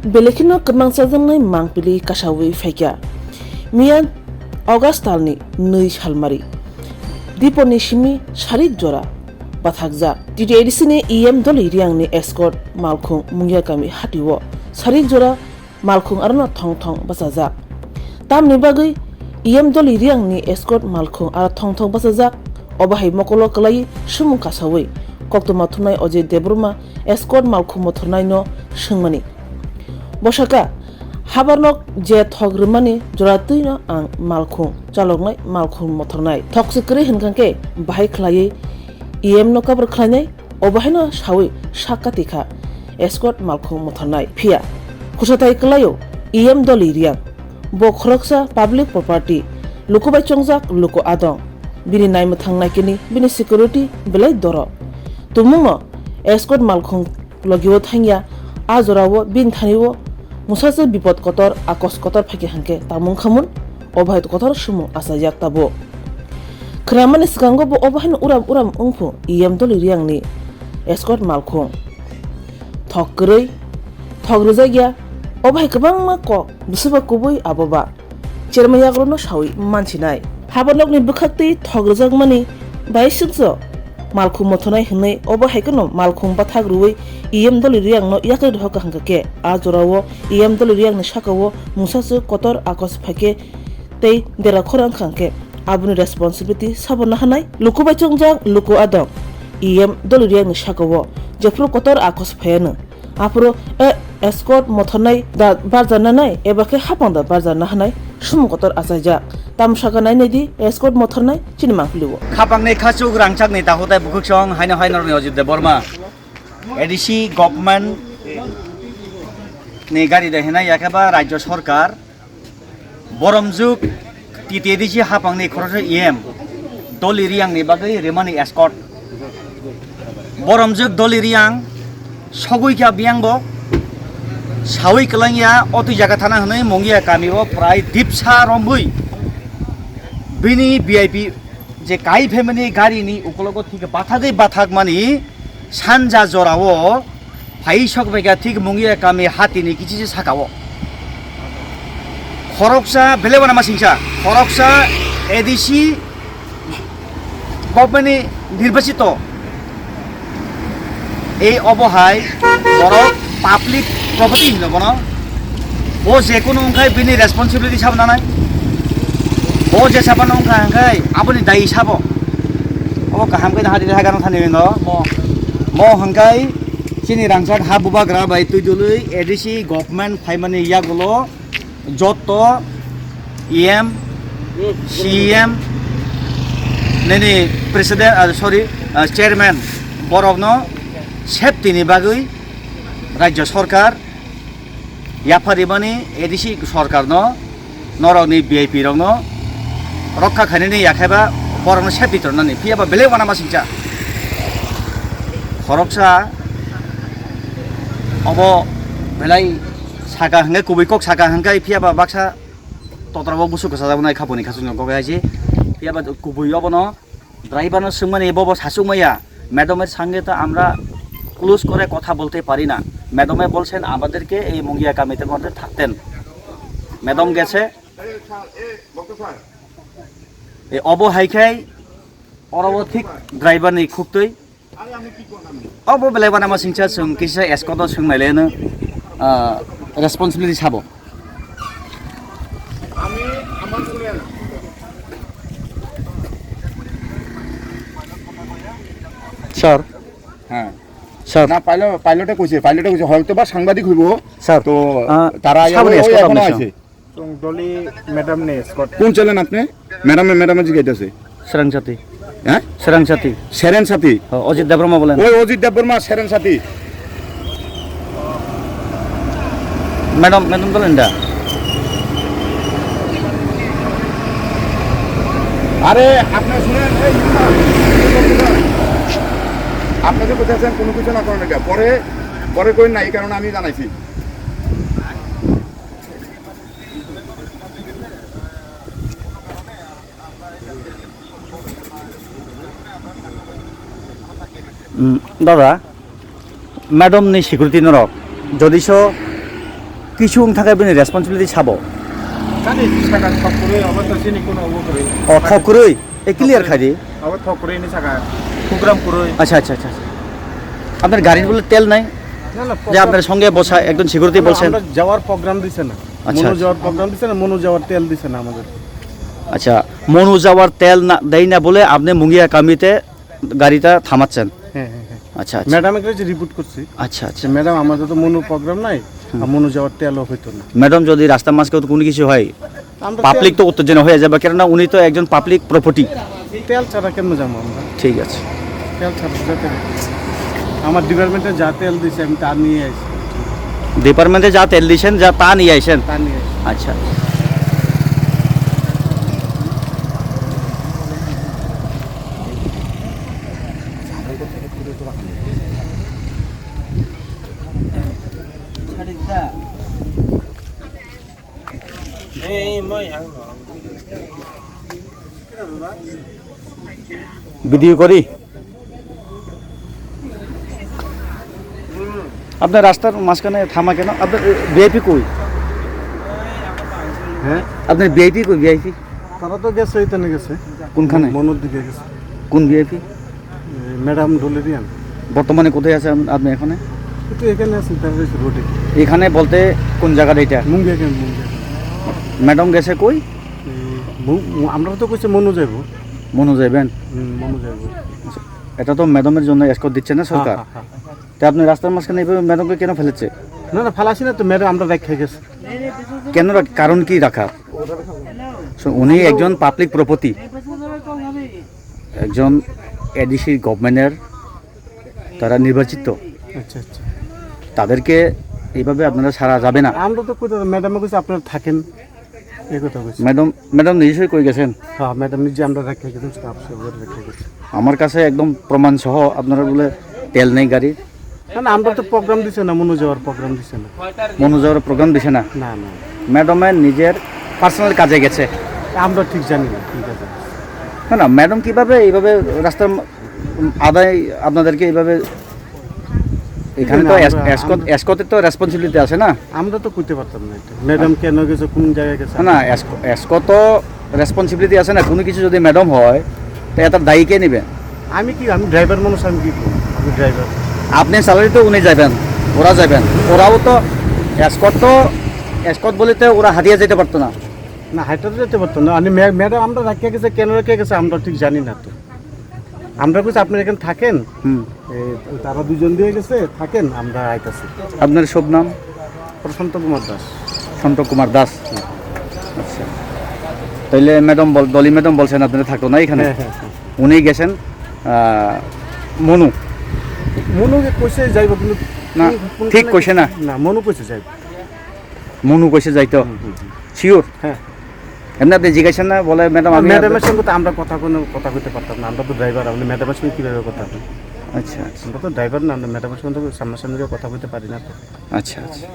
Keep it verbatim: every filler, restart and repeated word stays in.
Belai kheno kwmang chajaknai mangpili kasawi phaikha. Miya August talni nwi salmari. Diponi simi sarik jora bathakjak. T T A D C ni E M Doli Riang ni escort malkhung Mungia kami hatio sarik jora malkhung arono thong thong bachajak. Tamni bagwi E M Doli Riang ni escort malkhung aro thong thong bachajak. Obo hai mokolo kwlaiwi sumung kasawi koktwma thumnai Ajit Debbarma escort malkhung mothornai no swngmani. Bosaka, habarnok je thok rwmani jora twino ang malkhung chaloknai malkhung mothornai. Thok se kwrwi hwnkha khe bahai khlaiwi E M no kabur khlainai, obo haino sawi sak kati kha escort malkhung mothornai. Phiya khwsathai kwlaio E M Doli Riang. Bo khoroksa public property, luku bai chongjak luku adong. Bini naimwthang naikini bini security belai doro. Tumungno escort malkhung logio thangya, a jorao bini thanio mungsa se bipot kotor, akos kotor phaikhe hwnkhe tamung khamun, obo hai kotor sumung achajak tabuk. Khwnamani swkango bo obo haino uram uram wngphu E M Doli Riang ni escort malkhung. Thok kwrwi, thok rwjakya, obo hai kwbangma kok, bwswkba kubui abo ba. Cherma yagrono sawi mansinai. Habanokni bwkhaktwi thok rwjakmani bai swkso malkhung mothonai hwnwi obo hai kheno malkhung bathak rwui E M Doli Riangno yakri rohorkha hwnkha khe a jorao E M Doli Riangni sakao mungsa swk kotor akos phaikhe tei dera khorang khangkhe aboni responsibility sabo nahanai. Luku bai chongjak luku adong E M Doli Riangni sakao jephru kotor akos phaiano. Aphuru, e, escort mothornai da barja nanai, eba khe hapang da barja nahanai, sumung kotor achaijak. Tamo saka nainai di, escort mothornai chini mangpili o. Khapangni khachuk rangchakni takhuk tei bukhuksong haino hai norokni Ajit Debbarma. A D C government ni gari de hinai yakhe ba Rajya Sarkar. Boromjwk T T A D C hapangni khoroksa E M Doli Riangni bagwi rimani escort. Boromjwk Doli Riang sogwi kha biyangbo sawi kwlangya o twi jaga thana hwnwi Mungia kamio prai dipsa romwi bini V I P je kai family garini ukologo thik bathagwi bathakmani sanja jorao phai sok phaikha thik Mungia kami hatini kichisi sakao. Khoroksa belai uanama singsa, khoroksa A D C government ni nirbachito. Ei obo hai borok public property hino bono. Bo je kunu wngkhai bini responsibility sabo nanai. Bo je sabano wngkha hwnkhe aboni dayi sabo. Obo kaham khe hadi hai gana thani no. Mo, mo hwnkhe chini rangchak ha bubagra bai twi dului A D C government phaimani yagulo joto E M, C E M, nini president, ah, sorry, ah, chairman borokno safety ni bagwi Rajya Sarkar yapharimani A D C sarkarno, norokni V I P rokno rokha khainani yakhaiba borokno safety tongnani, phiyaba belai uanama singcha. Khoroksa obo belai saka hwnkhe kubui kok saka hwnkhe phiyaba baksa totrabo busuk kwchajak nai khaponi khachukno kok hai se, phiyaba kubui obono Driver no swngmani bobo sachukmaya, madam er sange to amra close kore kotha bolte pari na, madam e bolsen amaderke ei Mungia kamite modde thakten, madam gese, e obo hai khai orobo thik driver ni khuktwi. Obo belai uanama singcha chwng kisa escort o swng naileno, ah, responsibility sabo. Sir. হ্যাঁ। স্যার। না, পাইলট, পাইলটে কইছে, পাইলটে কইছে, হয়তো বা সাংবাদিক হইব। স্যার, তো আহ, তারা সামনে ওই, ওই escort এখনো আপনি, আছে। Sir. Chwng Doli madam ni escort. কোন ছিলেন আপনি? ম্যাডামে, ম্যাডামে জিজ্ঞাসা আছে। Serangsati. হ্যাঁ? Serangsati. Serangsati. Oh, Ajit Debbarma বলেন। ওই অজিত দেববর্মা, Serangsati. Madam, madam বলেন দা। আরে, আপনি শুনেন, এই, আপনি যে কোথায় আছেন, কোনো কিছু না করেন এটা। পরে, পরে করেন না, এই কারণে আমি জানাইছি। উম, দাদা, madam ni security norok, jodi so Kisu wng thangkhe bini responsibility sabo? Tani saka thok kwrwi, obo to chini kuno obo kwrwi. O, thok kwrwi? E, clear khai di. Obo thok kwrwi ni saka, program kwrwi. Acha, acha, acha, acha. আপনার গাড়ির বলে তেল নাই? না, না, যে আপনার সঙ্গে বসা একজন সিকিউরিটি না, বলছেন? আমরা যাওয়ার প্রোগ্রাম দিছে না। আচ্ছা, মনু আচ্ছা। যাওয়ার প্রোগ্রাম দিছে না, মনু যাওয়ার তেল দিছে না আমাদের। আচ্ছা, মনু যাওয়ার তেল না, দেয় না বলে আপনি মুঙ্গিয়া কামিতে গাড়িটা থামাচ্ছেন? হ্যাঁ, হ্যাঁ, হ্যাঁ। আচ্ছা, আচ্ছা। ম্যাডামের কাছে রিপোর্ট করছি। আচ্ছা, আচ্ছা। যে, "ম্যাডাম, আমাদের তো মনু প্রোগ্রাম নাই, হুম। আর মনু যাওয়ার তেলও হইতো না।" ম্যাডাম, যদি রাস্তার মাঝখানে কোনো কিছু হয়, আমরা পাবলিক তেল তো উত্তেজনা হয়ে যাবে, কেননা উনি তো একজন পাবলিক প্রপার্টি। তেল ছাড়া কেমনে যাবো আমরা? ঠিক আছে। তেল ছাড়া যেতে হবে। আমার ডিপার্টমেন্টে যা তেল দিছে, আমি তা নিয়ে আসি। ডিপার্টমেন্টে যা তেল দিছেন, যা তা নিয়ে আসেন? তা নিয়ে আসি। আচ্ছা। ভিডিও করি। আপনার রাস্তার মাঝখানে থামা কেন? আপনার ভিআইপি কই? হ্যাঁ? আপনার ভিআইপি কই, ভিআইপি? তারা তো গেছে, ওইখানে গেছে। কোনখানে? মনুর দিকে গেছে। কোন ভিআইপি? এই ম্যাডাম ডোলেরিয়ান। বর্তমানে কোথায় আছে আপ-, আপনি এখানে? একটু এখানে আছি, তার ওই রোডে। এখানে বলতে কোন জায়গাটা এটা? মুঙ্গিয়া ক্যাম্প, মুঙ্গিয়া ক্যাম্প। ম্যাডাম গেছে কই? এই মু-, মু-, আমরা তো কইছে মনু যাইব। মনু যাইবেন? হুম, মনু যাইব। আচ্ছা, এটা তো ম্যাডামের জন্য এসকর্ট দিচ্ছে না সরকার? হ্যাঁ, হ্যাঁ, হ্যাঁ। তা আপনি রাস্তার মাঝখানে এইভাবে ম্যাডামকে কেন ফেলেছে? না, না, ফালাসি না তো, ম্যাডাম আমরা রাখা গেছে। কেন রাখ-, কারণ কি রাখার? So, উনি একজন পাবলিক প্রপার্টি, একজন এডিসি গভর্নমেন্টের তারা নির্বাচিত। আচ্ছা, আচ্ছা। তাদেরকে এইভাবে আপনারা ছাড়া যাবে না। আমরা তো কোথাও ম্যাডামে কইছে আপনারা থাকেন, এই কথা কইছে। ম্যাডাম, ম্যাডাম নিজস্বই কই গেছেন? হ্যাঁ, ম্যাডাম নিজে আমরা রাখা গেছেন, সেটা অবশ্যই ওদের রাখা গেছে। আমার কাছে একদম প্রমাণ সহ আপনারা বলে তেল নেই গাড়ি। না, না, আমরা তো প্রোগ্রাম দিছে না, মনু যাওয়ার প্রোগ্রাম দিছে না। মনু যাওয়ার প্রোগ্রাম দিছে না? না, না। ম্যাডামে নিজের পার্সোনাল কাজে গেছে। আমরা ঠিক জানি না, ঠিক আছে। না, না, ম্যাডাম কিভাবে এইভাবে রাস্তার ম-, আদায় আপনাদেরকে এইভাবে, এখানে না, তো এস-, আমরা, এসকর্ট, আমরা এসকর্টের তো রেসপন্সিবিলিটি আছে না? আমরা তো কইতে পারতাম না এটা। ম্যাডাম কেন গেছে, কোন জায়গায় গেছে? না, না, এসকো-, এসকর্ট তো রেসপন্সিবিলিটি আছে না? কোনো কিছু যদি ম্যাডাম হয়, তো এটার দায়ী কে নেবে? আমি কি, আমি ড্রাইভার মানুষ, আমি কি করবো? আমি ড্রাইভার। আপনি স্যালারি তো উনি যাবেন, ওরা যাবেন, ওরাও তো এসকর্ট তো, এসকর্ট বলে তো ওরা হারিয়ে যেতে পারতো না। না, হাইটা তো যেতে পারতো না। আমি ম্যা-, ম্যাডাম আমরা রাখিয়া গেছে, কেন রাখিয়া গেছে, আমরা ঠিক জানি না তো। আমরা কইছি, "আপনি এখানে থাকেন।" হুম। এ, তারা দুজন দিয়ে গেছে, "থাকেন, আমরা আইতাছি।" আপনার শুভ নাম? প্রশান্ত কুমার দাস। শান্ত কুমার দাস। আচ্ছা। তাইলে ম্যাডাম বল-, ডলি ম্যাডাম বলছেন আপনারা থাকতো না এখানে? হ্যাঁ, হ্যাঁ, হ্যাঁ। উনি গেছেন, আহ, মনু। মনু যে কইছে যাইব, কিন্তু না, কোন, কোন ঠিক খানে কইছে না। না, মনু কইছে যাইব। মনু কইছে যাইতো? হুম, হুম, হুম। শিওর? হ্যাঁ। এমনি আপনি জিজ্ঞাসা না বলে, "ম্যাডাম, আমি ম্যাডামের আপনার" সঙ্গে তো আমরা কথা কোনো, কথা কইতে পারতাম না। আমরা তো ড্রাইভার, আমরা ম্যাডামের সঙ্গে কীভাবে কথা বলি? আচ্ছা, আচ্ছা। আমরা তো ড্রাইভার না, আমরা ম্যাডামের সঙ্গে তো সামনাসামনি কথা কইতে পারি না তো। আচ্ছা, আচ্ছা।